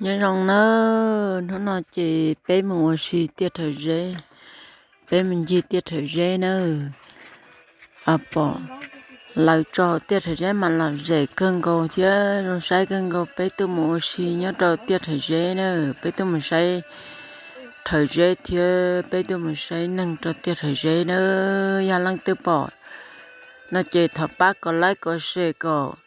Nyob zoo nawb, hnub no ces peb mus ua si tiaj Rhawv Zeb, peb mus ncig tiaj Rhawv Zeb nawb. Pom lawv tso tiaj Rhawv Zeb mas lom zem kawg nkaus thiab zoo saib kawg nkaus. Peb tuaj mus ua si nyob rau tiaj Rhawv Zeb nawb, peb tuaj mus saib Rhawv Zeb thiab peb tuaj mus saib neeg rau tiaj Rhawv Zeb nawb. Yog leej twg pom no ces thov pab kom like kom share kom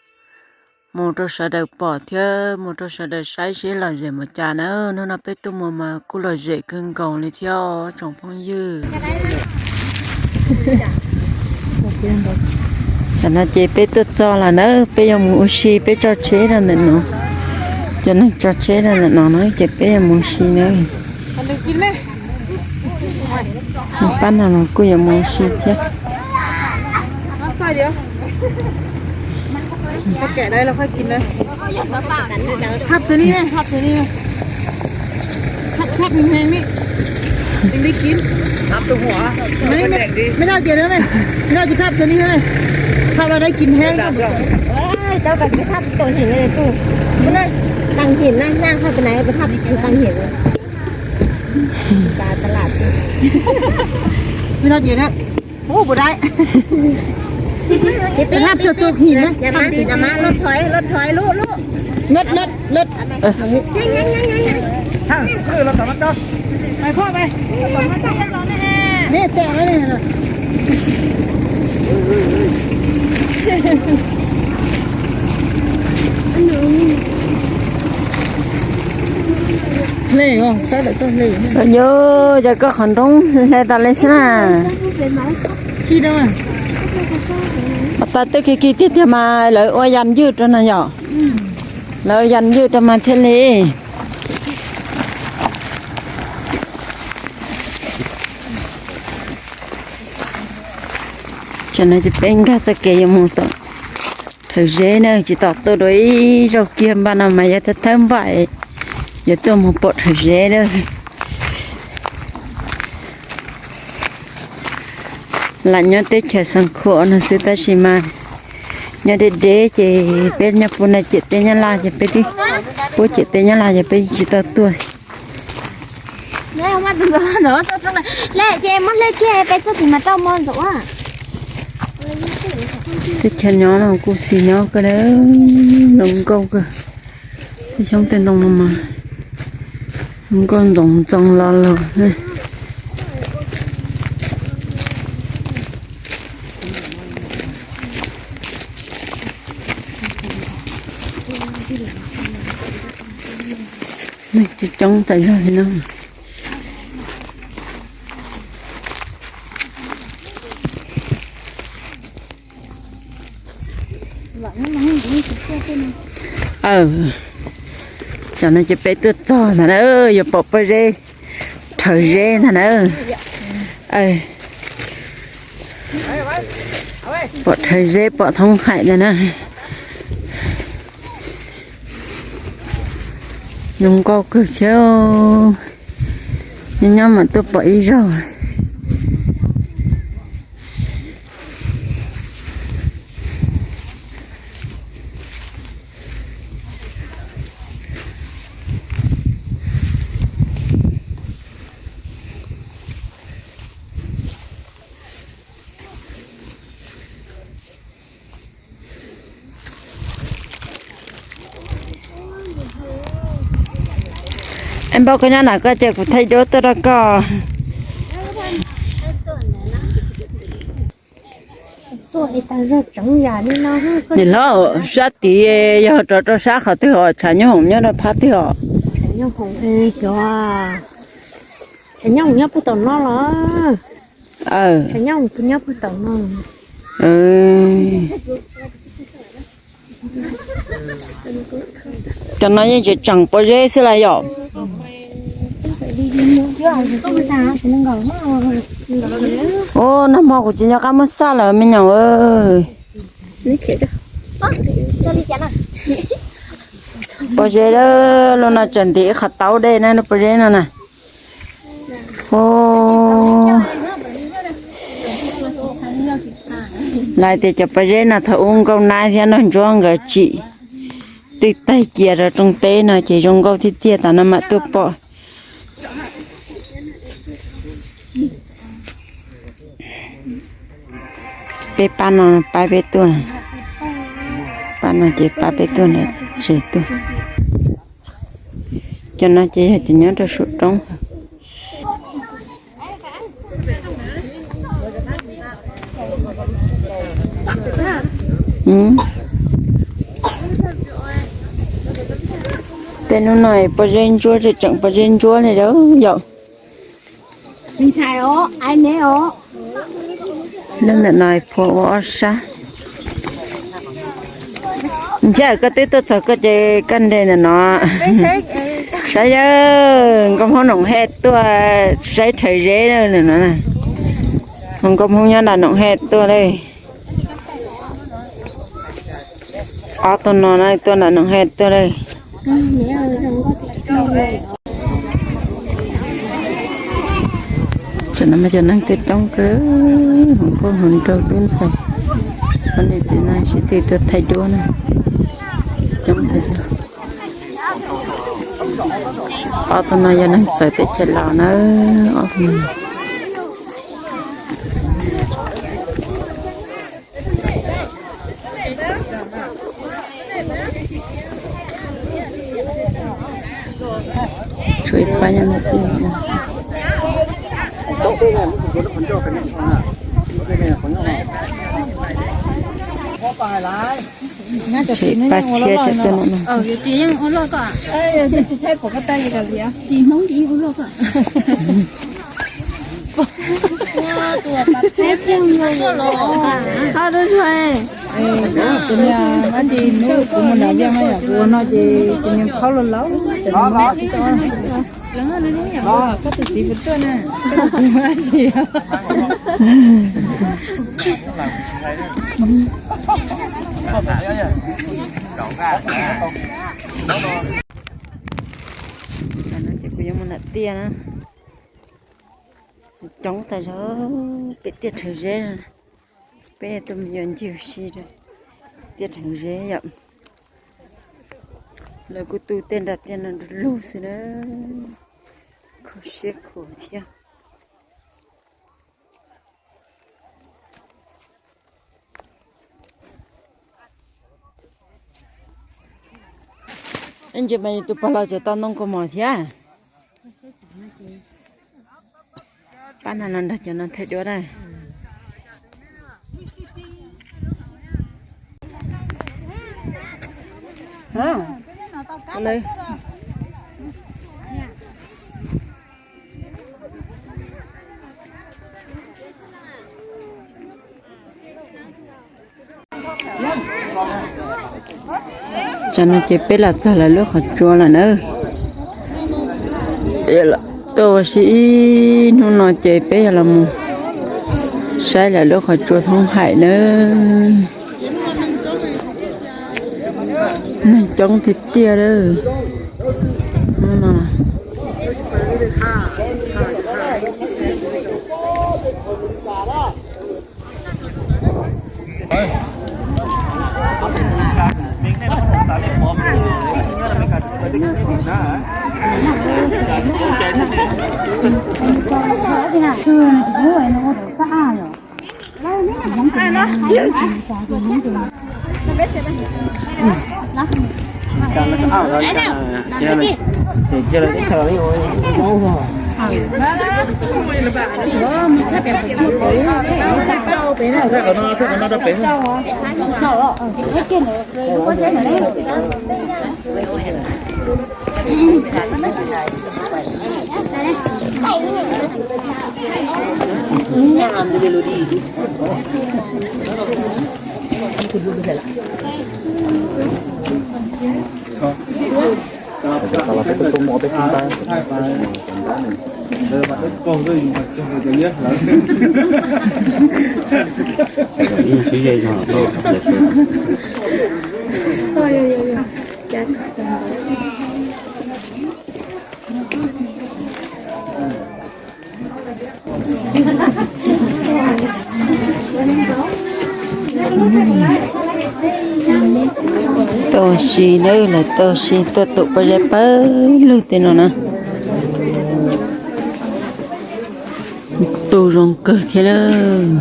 mus rau sawv daws pom thiab mus rau sawv daws saib seb lom zem mus cas nawb. Hnub no peb tuaj mus mas kuj lom zem kawg nkaus li thiab tsoom phooj ywg. Tam no ces peb tuaj txog lawm nawb, peb yuav mus ua si, peb tso tsheb rau ntawm no. Cov neeg tso tsheb rau ntawm no na ces peb yuav mus ua si nawb. Pab no los kuj yuav mus ua si thiab. Ua dai. Ces peb hab tuaj tuaj him na. Lov thov, lov thov lub lub. Lov lov lov. Ne tes no ne. Hle os, tab tom tuaj hle. Yog cov koj qhov nroo hle tas li xwb na. Mas tas twb kiv kiv tiag tiag mas lawv ua yas ywj rau na yom. Lawv ua yas ywj rau mas thiaj li. Tam no ces peb nkag txoj kev yuav mus tom Rhawv Zeb na, tsis tau tuaj dua ib zaug kiag npaj no mas yog thawb thawb npaj yuav tuaj mus pom Rhawv Zeb na. Lam nyob teb chaws Xeev Khuam no xwb tab sis mas nyob deb deb ces peb nyob puag nram ciam teb Nyab Laj ces peb twb, puag ciam teb Nyab Laj ces peb tsis tau tuaj. Teb chaws nyob no kuj xis nyob kawg, zoo nkauj kawg. Tej xyoob tej ntoo no mas zoo nkauj ntxoov ntxoo los lawm. Neeg coob coob tas zog li no. Tam no ces peb tuaj txog ntag na, yuav pom pob zeb Rhawv Zeb ntag na. Pom Rhawv Zeb pom Thoob Haim ntag na. Zoo nkauj kawg thiab, nyob nyob mam tuaj pom ib zaug. Es npauj, koj nyob na, koj cia kuv thaij duab tuaj rau koj. Niam hlob, sab tid yog rov rau sab qhov twg os? Tshav nyooj hoom nyob rau phab twg os? Tshav nyooj hoom nyob puag tom no los? Tshav nyooj hoom nyob puag tom no. Cov no yeej tseem tseem pob zeb xwb las yom. Ua, nag hmo kuv tsis nco qab muab xaj lawm me nyuam. Pob zeb lub no tseem ntim ib qhov taub dej na, lub pob zeb no na. Lawv tias cov pob zeb no thaum ub nkauj nab thiab nraug ntsuab nkawd tsim, twb taig cia rau rooj teb no ces zoo nkauj tiag tiag, tam no mam tuaj pom. Peb pab no pab peb tuaj, pab no ces pab peb tuaj ntawm tsev tuaj. Cov no ces yog cov nyob rau saum roob. Tej hnub no pob zeb ntsuab tseem pob zeb ntsuab li yom. Lub ntawm no phua ua ob sab. Ntshe koj twb tuaj txog koj ces koj nres ntawm no. Saib yawg, nkauj Hmoob Noom Hej tuaj saib rhawv zeb ntawm no. Nkauj Hmoob nyob nram Noom Hej tuaj lawm. Ob tug no na tuaj nram Noom Hej tuaj lawm. Tam no mas cov neeg twb coob kawg, hluas nkauj hluas nraug tub ntxhais, poj niam txiv neej sib tw tuaj thaij duab na. Coob kawg. Ob tug no yog neeg txawv teb chaws Laus na, ob tug no. Tshuav ib pab nyob ntawm tiaj. Tshuav ib pab tshiab tseem tuaj no. Tus niag Mab Tis hnub kuv mus nram Viaj no yom, kuv ua no ces tus niag khaub laus laus, koj tus txiv puas tuaj na? Tam no ces kuv yuav mus nram tiaj na. Coob tas zog, pem tiaj rhawv zeb. Peb tuaj mus yos ncig ua si rau tiaj rhawv zeb yom. Lawv kuj tu tej nram tiaj no du lug xwb na. Kho siab khuav thiab. Ib ntsis mas yus tus pog laus tseem tau ntoo kaus mom thiab. Pab no los nrog cov no thaij duab na. Tam no ces peb los txog lawv lub qhov tsua lawm na. Tuaj ua si ib hnub no ces peb yog los mus saib lawv lub qhov tsua thoob haim na. Neeg coob tiag tiag lawm hnub no. Tau Tau si nawb, lawv tau si tuaj tum pob zeb pawg lug tej no na. Tu zoo kawg thiab lawm.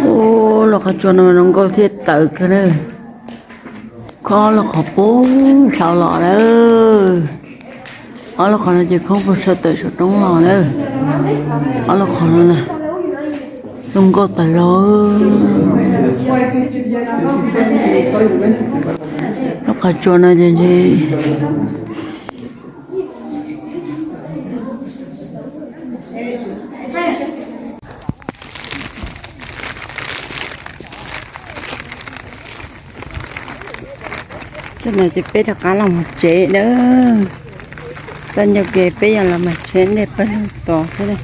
Ub, los qhov tsua no zoo nkauj thiab tawv kawg na. Khob los qhov puag saud los lawm. Ob lub qhov no ces khob puag saud tawm saum roob los lawm. Ob lub qhov no na, zoo nkauj tas zog. Lub qhov tsua no ces ntshe Txoj no ces peb rov qab los mus tsev nawb. Txoj ncauj ke peb yog los mus tsev nej peb lug tod xwb na.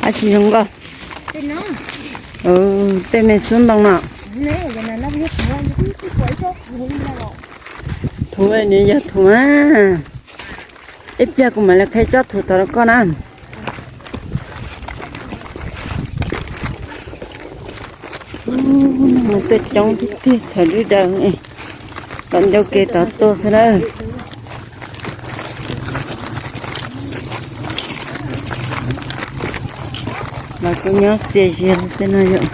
Ab tsi zoo nkauj. Tej me xub ntoo no. Thuv nws yog thuv na. Ib pliag kuv mam li qhia tsob thuv tod rau koj na. Tuaj coob tiag tiag txhawm dub daws. Tom ncauj ke tod tuaj xwb na. Los kuj nyob txias zias li tej no yom.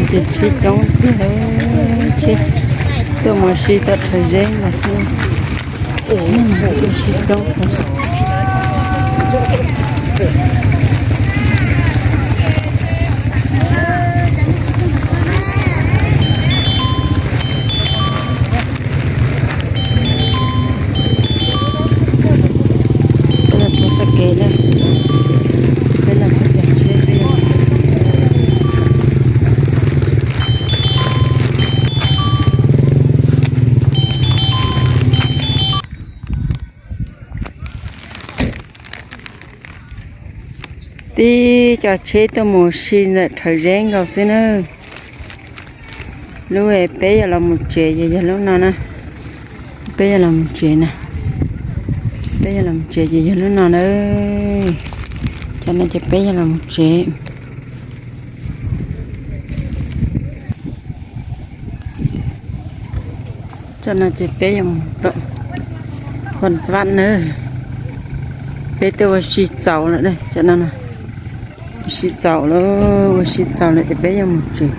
Ces tsheb coob tiag, tsheb tuaj mus si tau rhawv zeb los xwb. Tsheb coob. Peb los txog txoj kev na, peb los txog kev tsheb peb. Tib co tsheb tuaj mus si ntawm rhawv zeb nkaus xwb na. Lub peb yuav los mus tsev ces yog lub no na. Peb yuav los mus tsev na. Peb yuav los mus tsev ces yog lub no na. Cov no ces peb yuav los mus tsev. Cov no ces peb yuav mus tom Hua Vaj na. Peb twb ua si txaus lawm, cov no ua si txaus lawm, ua si txaus lawm ces peb yuav mus tsev.